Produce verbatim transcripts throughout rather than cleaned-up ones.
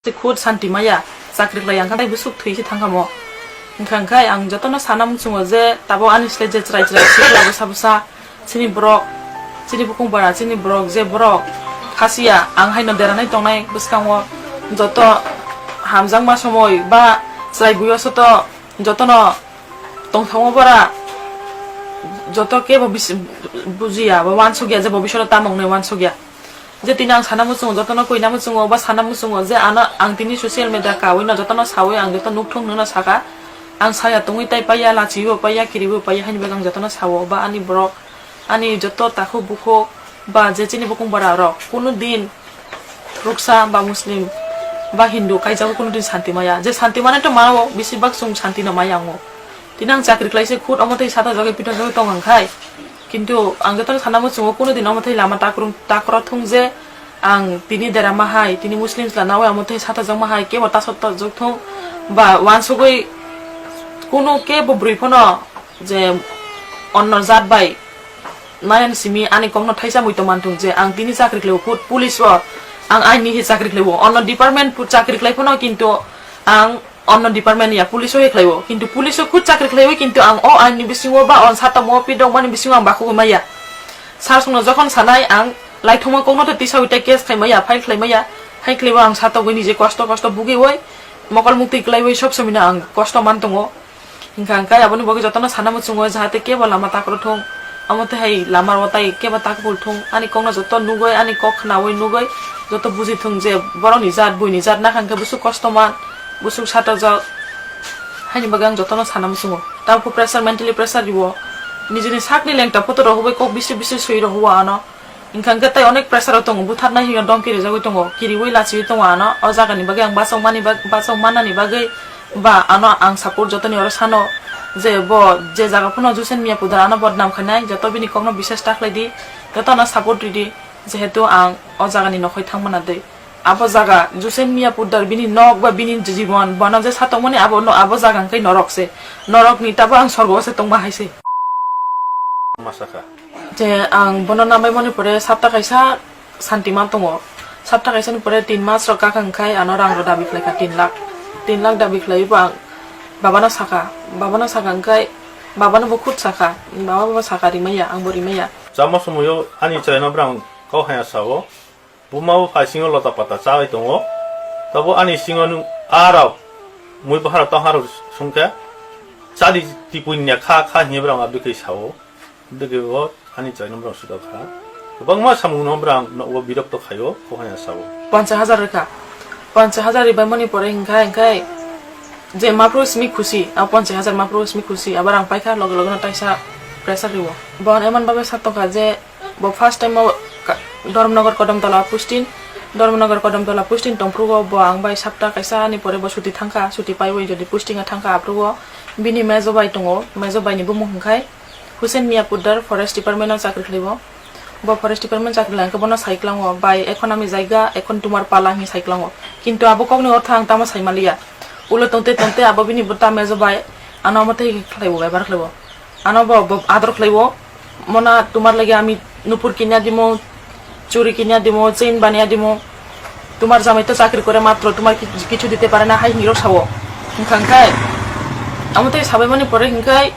Se khud santi maya, chakri khlai ang kha tei bwswk thwi se thang kha mo. Wngkha hwnkhe ang jotono sana muchungo je tabuk ani slai je chwrai chwrai sikla bwsa bwsa chini borok, chini bukung bara, chini borok je borok khasiya ang haino deranai tongnai bwskango joto hamjakma somoi ba chwrai buyo soto jotono tongthokma bara joto kebo bisi-, bujiya ba wansukya je bo bisoro tamo wngnai wansukya. Je tini ang sana muchungo, jotono koina muchungo, ba sana muchungo je ano ang tini social media kawi no jotono sawi ang joto nukthung hwnwi no saka. Ang saya tongwi tai paiya, lachiwi bo paiya, kiriwi bo paiya, haini bagwi ang jotono sao, ba ani borok, ani joto takhuk bukhuk, ba je chini bukung bara rok, kunu din Ruksa ba Muslim ba Hindu kaijago kunu din santi maya. Je santi mane to mao, bisi bak chwng santi no maya ango. Tini ang chakri khlai se khud omo tei sata jagwi pita jagwi tong ang khai. Kintu ang jotono sana muchungo kunu din omo tei lama takrung takro thung je ang tini derama hai, tini Muslim chwla nawi omo tei sata jagma hai kebo taso tok jok thung ba wansugwi kunu kebo bwrwi phano je onno jat bai nayan simi ani kokno thaisa mui tong manthung je ang tini chakri khlaibo put police o ang aini hi chakri khlaibo onno department put chakri khlai phano kintu ang onno department ya police o hi khlaibo kintu police o khud chakri khlaibo kintu ang o aini bisingo ba on satamo pidong mani bisingo ang bakhugwi maya sar songno jokhon sanai ang laithoma kokno tei tisa uite case khlai maya file khlai maya hai khlaibo ang satokgwi nije kosto kosto bugwi oi mokol muktwi kwlaiwi sob somino ang kosto man tongo. Hingkha hingkha aboni bagwi jotono sana muchungo, jahate kebo lama takro thung, amo tei hai lama rwo tai kebo takphul thung, ani kokno joto nugwi, ani kok khnaui nugwi joto buji thung je borokni jat, buini jat nakha hingkhe bwswk kosto man, bwswk satojak, haini bagwi ang jotono sana muchungo. Tabuk pressure, mentally pressure riwo, nijini sakni lengta photo rohorwi kok bisi bisi swi rohorwo ano. Hingkha hingkhe tei onek pressure o tongo, butharnai hwnwi domki rijagwi tongo, kiriui lachiui tongo ano. O jagani bagwi ang bachok mani bag-, bachok mannani bagwi ba ano ang support jotoni oro sano je bo je jaga phano Jusen Miya pudar ano bodnam khainai, joto bini kokno bisas ta khlai di, joto ano support ridi, jehetu ang o jagani nokhoi thangmana tei abo jaga Jusen Miya pudar bini nok ba bini jibon bono je satokmani abo no-, abo jaga hwnkhe norok se, norokni tabo ang sorgo o se tongma hai se. Masakha. Je ang bono namai mani pore sapta kaisa santi man tongo. Sapta kaisa ni pore tin mas rok kaka hingkhai ano rang rok dabi khlai kha tin lakh. Tin lakh dabi khlai bo ang babano saka. Babano saka hingkhai babano bo khud saka. Baba bo saka rimaya, ang bo rimaya. Chama somoyo ani chwraino brang kok haya sao. Buma bo phai singo lota pata chawi tongo. Tabo ani singo nung arok mui bahara tong harok sungkhe chadi tipui nya kha kha hinya brang abdi khe sao. Dege o ani chwraino brang suda kha. Kwbangma samungno brang no o birokto khaio, kok haya sao. Ponchas hajar rwkha. Ponchas hajar ribaimani pore hingkha hingkhai je mapro simi khusi, a ponchas hajar mapro simi khusi, abar ang paikha loge loge no taisa pressure riwo. Bon emon babe satokha je bo first time o ka-, Dharmanagar Kodamtola posting, Dharmanagar Kodamtola posting tongphrugo bo ang bai sapta kaisa ni pore bo suti thangkha, suti paiwi jodi posting a thangkha aphrugo bini mejo bai tongo, mejo bai ni bumung hingkhai Hussein Mia Poddar forest department o chakri khlaibo. Bo forest department chakri lai hwnkhe bono sai klango, "Bai, ekhon ami jaiga, ekhon tumar pala," hinwi sai klango. Kintu abo kokni ortho ang tamo sai manliya. Ulo tongte tongte abo bini bwta mejo bai ano omo tei khlaibo, bebhar khlaibo. Ano bo, bo ador khlaibo, "Mona, tumar lagi ami nupur kinya dimo, churi kinya dimo, chain baniya dimo. Tumar jamai to chakri kore matro, tumar ki-, kichu dite pare na," hai hinwi rok sao. Hingkha hingkhai amo tei sabai mani pore hingkhai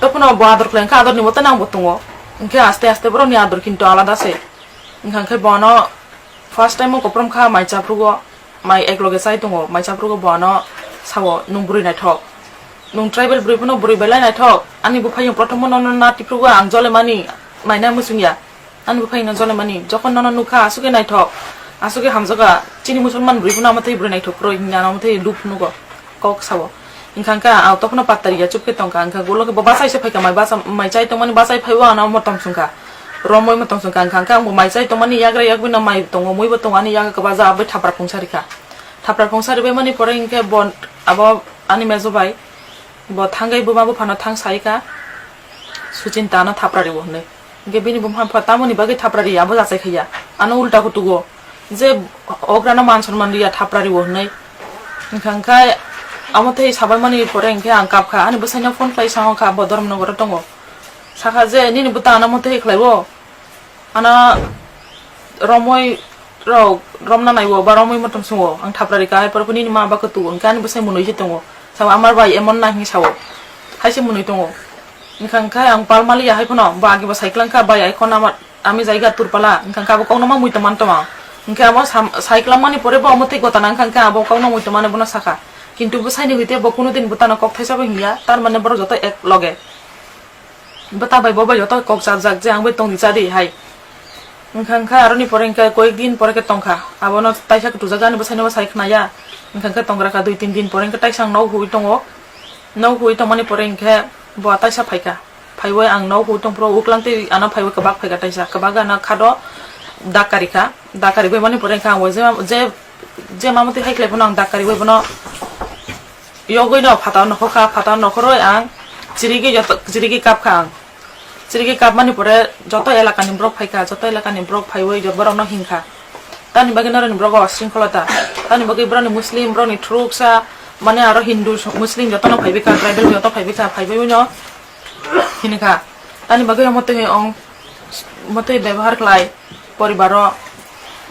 Tophano bo ador khlai hwnkhe ador ni moto nang bo tongo. Hwnkhe aste aste borok ni ador kintu alada se. Hwnkha hwnkhe bono first time o koprom kha mai chaphrugo, mai ek loge chai tongo, mai chaphrugo bono sao, "Nwng bwrwi naithok. Nwng tribal bwrwi phano bwrwi belai naithok. Ani buphaiyung prothom no nono na tiphrugo ang jole mani, mai na muchungya." Ani buphaino jolemani, "Jokhon nono nukha, aswk khe naithok, aswk khe hamjakha, chini musulman bwrwi phano amo tei bwrwi naithok kwrwi," hinwi ano amo tei lub nugo, kok sao. Hingkha hwnkhe ang tophano patariya, chup khe tongkha, hingkha ulo khe bo bachai se phaikha, mai bacha-, mai chai tongmani bachai phaibo ano motom chwngkha, romwi motom chwngkha, hingkha hwnkhe ang bo mai chai tongmani yagra yagwino mai tongo, mui bo tongo ani yaga kwbaja, aboni thapra phungsa rikha, thapra phungsa ribaimani pore hingkhe bo abo ani mejo bai bo thangwi buma buphano thang saikha, "Suchinta ano thapra rio," hinwi. Hingkhe bini bumha pha tamoni bagwi thapra ri, abo jachai khaiya. Ano ulta kutugo. Je ograno man sonman riya thapra rio hinwi. Hingkha hingkhai amo tei sabaimani pore hingkhe ang kapkha. Ani bwsaino phone khlai sangokha, bo Dharmanagar o tongo. Sakha je, "Nini bwta ano omo tei khlaibo? Ano romwi rok romna naibo ba romwi motom sungo. Ang thapra rika hai porphoni nini ma ba kwtwi hwnkhe ani bwsai mwnwi se tongo. Sao amar bai emon na hinwi sao. Hai se mwnwi tongo. Wngkha wngkhe ang pal maliya hai phano bo agi bo sai kwlangkha bai ai khona ma ami jaiga turpala wngkha wngkhe abo kokno ma mui tongmani tongma. Wngkhe abo sam-, sai kwlangmani pore bo omo tei gotana wngkha wngkhe abo kokno mui tongmani bono sakha. Kintu bwsaini hwite bo kunu din bwtano kok thaisa bo hinya, tar mane borok joto ek loge. Bwta bai bo bai joto kok chajak je ang bai tongdi chadi hai. Wngkha wngkha aroni pore wngkha koyek din pore khe tongkha. Abono taisa kwtujak ani bwsaino bo sai khnaya. Wngkha wngkha tongra kha dui tin din pore wngkha taisa ang nok hui tongo. Nok hui tongmani pore wngkhe bo taisa phaikha. Phaiwi ang nok hui tongphuru uklang tei ano phaiwi kwbak phaikha taisa. Kwbak ano khado dak karikha. Dak kariwi mani pore wngkha ang bo je, je, je mamotwi hai khlai phano ang dak kariwi bono yogwi no phataro nokhorkha, phataro nokhorwi ang chirigwi joto, chirigwi kapkha ang. Chirigwi kapmani pore joto elakani borok phaikha, joto elakani borok phaiwi borokno hinkha. Tamni bagwi norokni borok o shringkholota. Tamni bagwi borokni Muslim, borokni thuruksa, mane aro Hindu, Muslim jotono phaiwi kha, tribal joto phaiwi kha, phaiwi no hinkha. Tamni bagwi omo twi ong, omo twi bebohar khlai. Poribaro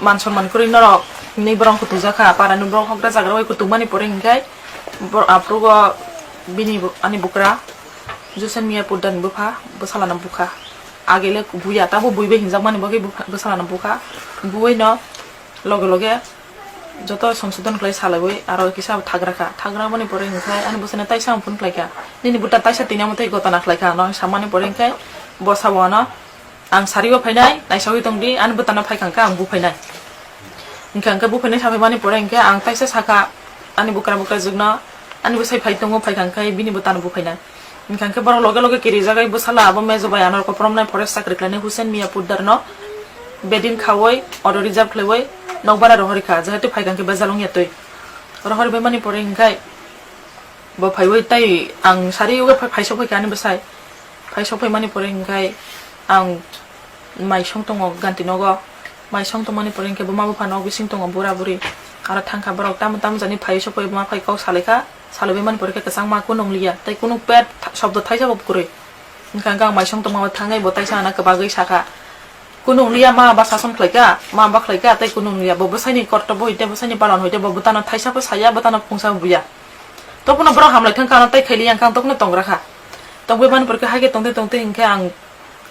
man sonman kwrwi norok hinwi borok kutujakha, parani borok hokra jagra bai kutukmani pore hinkhe bor-, aphuru o bini bo-, ani bukra Jusen Miya Pudda ni bupha bwsalano bukha. Agele buya tabo bui bai hinjakmani bagwi bupha, bwsalano bukha. Buwi no loge loge joto songsodon khlai salaiwi aro kisa thagra kha. Thagramani pore hinkhe ani bwsano taisa ang phone khlaikha. Nini buta taisa tini omo tei gotana khlaikha, ano samani pore hinkhe bo sabo ano. Ang sari o phainai, naisagwi tongdi, ani bwtano phaikha hwnkhe ang buphainai. Hwnkhe, hwnkhe buphainai saphaimani pore hwnkhe ang taisa sakha ani bukra bukra jwkno, ani bwsai phai tongo, phaikha hwnkhe bini bwtano buphainai. Hwnkhe, hwnkhe borok loge loge kirijagwi bwsala abo mejo bai ano rwkho phoromnai forest chakri khlainai Hussein Miya Puddarno bedin khaui auto reserve khlaiwi nokbar rohorikha, jehetu phaikha hwnkhe bejal wngya twi. Rohorbaimani pore hwnkhe bo phaiwi tei ang sari o phai-, phaisok phaikha ani bwsai. Phaisok phaimani pore hwnkhe ang maisong tongo ganti nogo. Maisong tongmani pore hwnkhe buma bupha nok bising tongo bura buri. Aro thangkha borok tamo tamo jani phaisok phai buma phai kok salaikha. Salaibaimani pore khe kwchangma kunu wngliya tei kunu pet tha-, sobdo thaisa bo kwrwi. Wngkha hwnkhe ang maisong tongma thangwi bo taisa ano kwbagwi sakha. Kunu wngliya ma ba sason khlaikha, ma ba khlaikha tei kunu wngliya. Bo bwsaini kortobo hwite bwsaini palon hwite bo bwtano thaisa bo saya, bwtano phungsa bo buya. Tokphano borok hamlai thangkha, ano tai khailiya wngkha ang tokno tongra kha. Tongbai mani porkhe haikhe tongtwi tongtwi hinkhe ang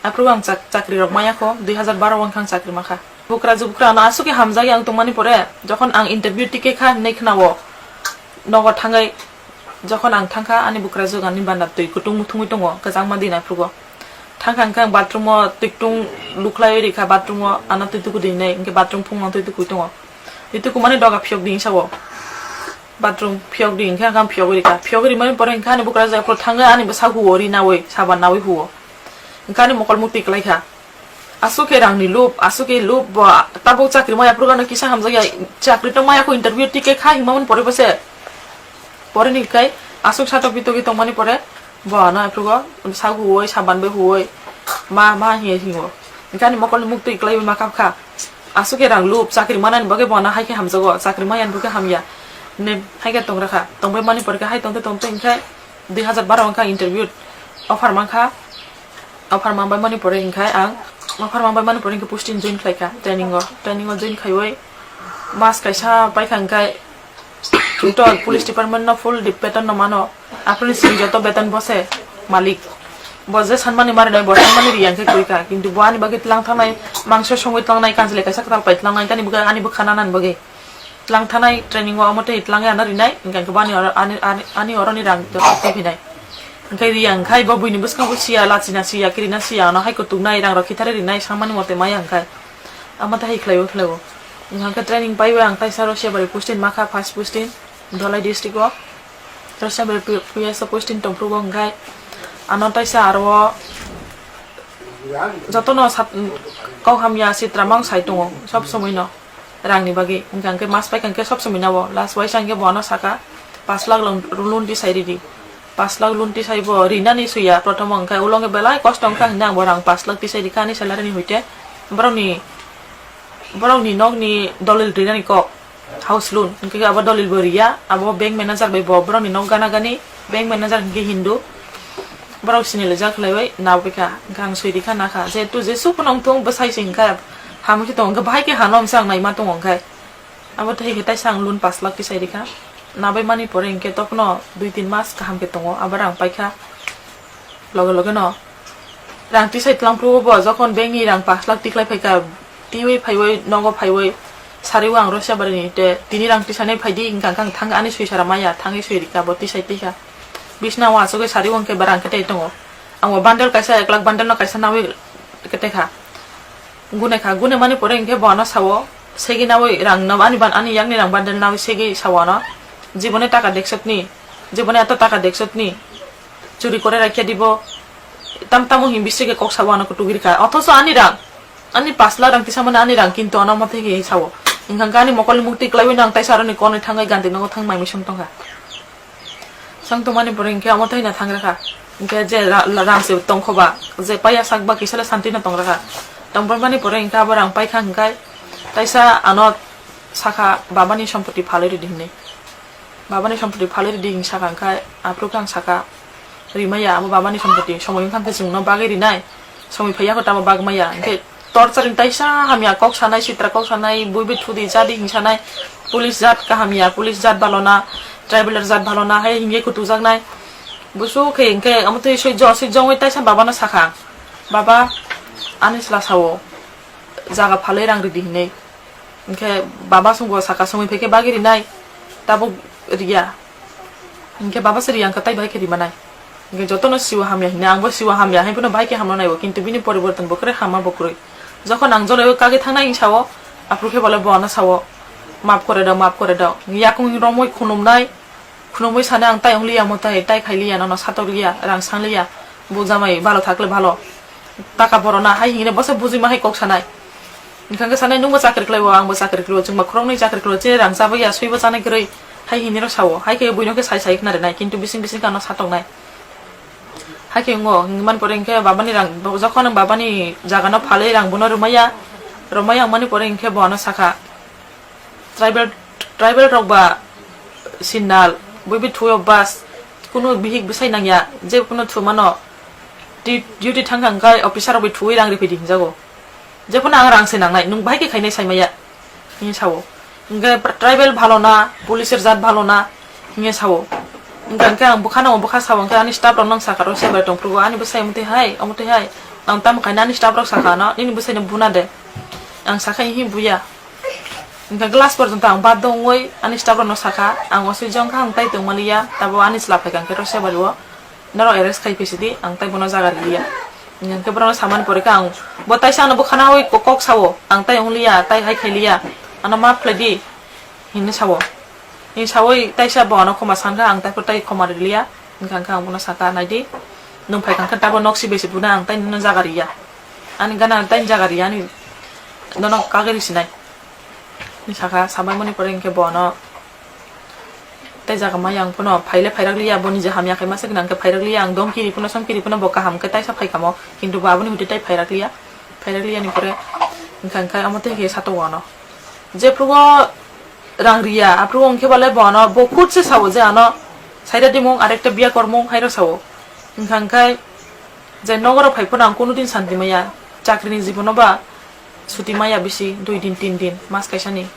aphuru ang chak-, chakri rok maya kho, dui hazar baro wngkha ang chakri makha. Bukra jubukra ano aswk khe hamjakya ang tongmani pore, jokhon ang interview tikhe kha hinwi khwnao, nogo thangwi jokhon ang thangkha ani bukra jwk ani banda twi kutung muthungwi tongo kwchangma din aphuru. Thangkha hinkhe ang bathroom o twi kutung lukhlaiwi rikha, bathroom o ano twi tuku di hinwi, hinkhe bathroom phungo ang twi tukui tongo. Twi tukumani doga phiyok di hinwi sao. Bathroom phiyok di hinkhe ang phiyogwi rikha. Phiyogwi rimani pore hinkhe ani bukra jwk aphuru thangwi ani bwsa huo ri naui, saban naui huo. Hinkhe ani mokol mukti kwlaikha. Aswk khe rangni lob, aswk khe lob bo tabuk chakri maya phuru ano kisa hamjakya chakri tong maya kho interview tikhe kha himamani pore bo se. Pore ni kai aswk satok bitogwi tongmani pore bo ano aphuru bo sak huoi saban bai huoi ma ma hiye hingo. Hinkhe ani mokol ni mukti kwlaiwi ma kap kha. Aswk khe rang lob chakri manani bagwi bo ano hai khe hamjago, chakri maya ni bagwi hamya. Ne hai khe tong rakha. Tongbai mani pore khe hai tongte tongte hinkhe dui hazar baro wngkha interview offer mankha. Offer manbai mani pore hinkhe ang, offer manbai mani pore hinkhe posting join khlaikha training o. Training o join khaiwi mas kaisa paikha hinkhe to police department no full di-, beton no mano. Aphuru ni simi joto beton bose malik. Bo je sanmani mari nai, bo sanmani riya hinkhe kwrwi kha. Kintu bo ani bagwi tlang thangnai, mangso songwi tlangnai, kanchilai kaisa kwtal pai tlangnai, tani bagwi ani bwkha nanani bagwi. Tlang thanai training o omo tei tlang ya no rinai, hinkhe ang khe bo ani oro, ani, ani, ani oro ni rang joto twi phinai. Hinkhe riya hinkhe bo buini bwskango siya, lachina siya, kirina siya, ano hai kutuk nai, rang rok khithare rinai, samani mote maya hinkhe. Amo tei hai khlaiwi khlaiwi. Hinkhe training paiwi ang taisa Rosiabari posting makha, first posting, Dholai district o. Rosiabari P-, P S o posting tongphuru bo hinkhe ano taisa aro o jotono sat-, kok hamya sitra mang sai tongo, sob somoi no. Rangni bagwi. Hinkha hinkhe mas paikha hinkhe sob somoi nabo. Last waisa hinkhe bo ano saka, "Pash lakh loan, loan tisai ridi." Pash lakh loan tisai bo rinani suya, prothom hinkhe ulo hinkhe belai kosto wngkha hinkhe ang bo rang pash lakh tisai rikha ani salary ni hoite. Borokni, borokni nokni dolil rinani kok, house loan, hinkhe abo dolil bo riya, abo bank manager bai bo borokni nok gana gani, bank manager hinkhe Hindu. Borok sinilaijak khlaiwi nabwi kha, hinkhe ang swi rikha nakha, jehetu jesuk phano wngthung bwsai se hinkhe Hamwi se tongo, hwnkhe bahai khe hano hwnwi se ang naima tongo hwnkhe. Abo tei khe taisa ang loan pash lakh tisai rikha. Nabai mani pore hwnkhe tokno dui tin mas kaham khe tongo, abo rang paikha. Loge loge no rang tisai twlang phuru bo, jokhon bank ni rang pash lakh tikhlai phaikha, twiwi phaiwi nogo phaiwi sariwi ang Rosia bari ni te tini rang tisanai phaidi hwnkha hwnkhe ang thang ani sui sara maya thangwi sui rikha bo tisai tikha. Bisna o asugwi sariwi hwnkhe ba rang khe tei tongo. Ang bo bundle kaisa ek lakh bundle no kaisa nawi khe tei kha. Gune kha, gune mani pore hwnkhe bo ano sao, segi nawi rang no, ani ban-, ani yakni rang bundle nawi segi sao ano, "Jibone taka deksotni, jibone eto taka deksotni, churi kore raikhe dibo, tam tamo him bisige kok sao ano kutuk rikha." Othoso ani rang, ani pash lakh rang tisamani ani rang, kintu ano mote khe sao. Hwnkha hwnkhe ani mokol ni mukti kwlaiwi no ang taisa aroni konwi thangwi Gandhi nogo thang mai misong tongkha. Chwng tongmani pore hwnkhe omo tei no thang rwkha. Hwnkhe je ra-, ra-, rang se tongkho ba, je paiya sak ba kisa le santi no tong rwkha. Tongpai mani pore hwnkhe abo rang paikha hwnkhe taisa ano sakha, "Babani sompoti phalwi rwdi," hinwi. "Babani sompoti phalwi rwdi," hinwi sakha hwnkhe aphuru khe ang sakha, "Rimaya, abo babani sompoti, somoi wngkha hwnkhe chwngno bagwi rinai, somoi phaiya kho tamo bagmaya." Hwnkhe torturing taisa hamya kok sanai, sitra kok sanai, buibi thudi jadi hing sanai, police jat kaham ya, police jat balo na, tribal jat balo na, hai hingye kutujaknai. Busu khe hingkhe omo twi sui jo, sui jongwi taisa babano sakha, "Baba, ani chwla sao, jaga phalwi rang ridi," hinwi. Hingkhe baba songbo sakha, "Somoi phaikhe bagwi rinai, tabuk riya." Hingkhe baba se riya wngkha, tai bahai khe rimanai. Hingkhe jotono siwa hamya hinwi, angbo siwa hamya hai phano bahai khe hamno naibo, kintu bini poriborton bo kre hamma bo kwrwi. Jokhon ang joloi o kagwi thangnai hing sao, aphuru khe bole bo ano sao, "Maaf kore dao, maaf kore dao." Yakung romwi khunumnai, khunumwi sanai, "Ang tai wng liya mo tai, tai khai liya, nono satok liya, rang sang liya, bo jamai bhalo thakle bhalo." Taka borona hai hingre bosa bujima hai kok sanai. Hingkha khe sanai, "Nwngbo chakri khlaibo, angbo chakri khlaibo, chwngba khoroknwi chakri khlaibo, chini rang chabwi ya, swibo chanai kwrwi," hai hinwi rok sao. Hai khe buino khe sai sai khna rwnai, kintu bising bising khe ano satoknai. Hai khe wngo, hingmani pore hingkhe babani rang, jokhon ang babani jagano phalwi rang bono rwmaya, rwmaya wngmani pore hingkhe bo ano sakha, "Tribal, tribal rok ba signal, buibi thuyo bus, kunu bihik bwsai nangya, je kunu thumano, di-, duty thangkha hingkhe officer rok bai thuwi rang riphaidi hinjago. Jephano ang rang se nangnai, nwng bahai khe khainai saimaya," hinwi sao. Hingkhe tribal bhalo na, police rwjak bhalo na, hinwi sao. Hingkha hingkhe ang bwkhano bwkha sao, hingkhe ani staff rok nang sakha rok sebai tongphuru, "Ani bwsai omo twi hai, omo twi hai." Ang tamo khaina ani staff rok sakha ano, "Nini bwsai no buna de." Ang sakha, "Ihi buya." Hingkha glass porjonto ang bad wngwi ani staff rokno sakha, "Ang osui jongkha, ang tai tongmaliya, tabo ani chwla phaikha hingkhe rok sebai o." Norok arrest khai phi sidi, ang tai bono jaga riliya. Hingkhe borokno samani pore khe ang, bo taisa ano bwkhana oi kok, kok sao, "Ang tai wng liya, tai hai khai liya, ano maaf khlai di," hinwi sao. Hinwi saui taisa bo ano khoma sankha, ang tai phuru tai khoma riliya. Hingkha hingkhe ang bono sakha, "Nai di, nwng phai kha hingkhe tabo nok si besi buna ang tai nini jaga riya. Ani gana tai jaga riya, ani nono kagwi risinai." Hinwi sakha, sabai mani pore hingkhe bo ano tai jaga maya ang phano phaile phairak liya, bo niji hamya khai masa gwnang khe phairak liya, ang domki ri phano, somki ri phano bo kaham khe taisa phai kamo, kintu bo aboni hwtwi tai phairak liya, phairak liya ni pore hingkha hingkhe omo tei khe satok ano. Jephrugo rang riya, aphrugo hingkhe bale bo ano bo khud se sao je ano saida dimung, arekta biya kormung hairo sao. Hingkha hingkhe je nogoro phai phano ang kunu din santi maya, chakri ni jibono ba suti maya bisi dui din, tin din, mas kaisa ni.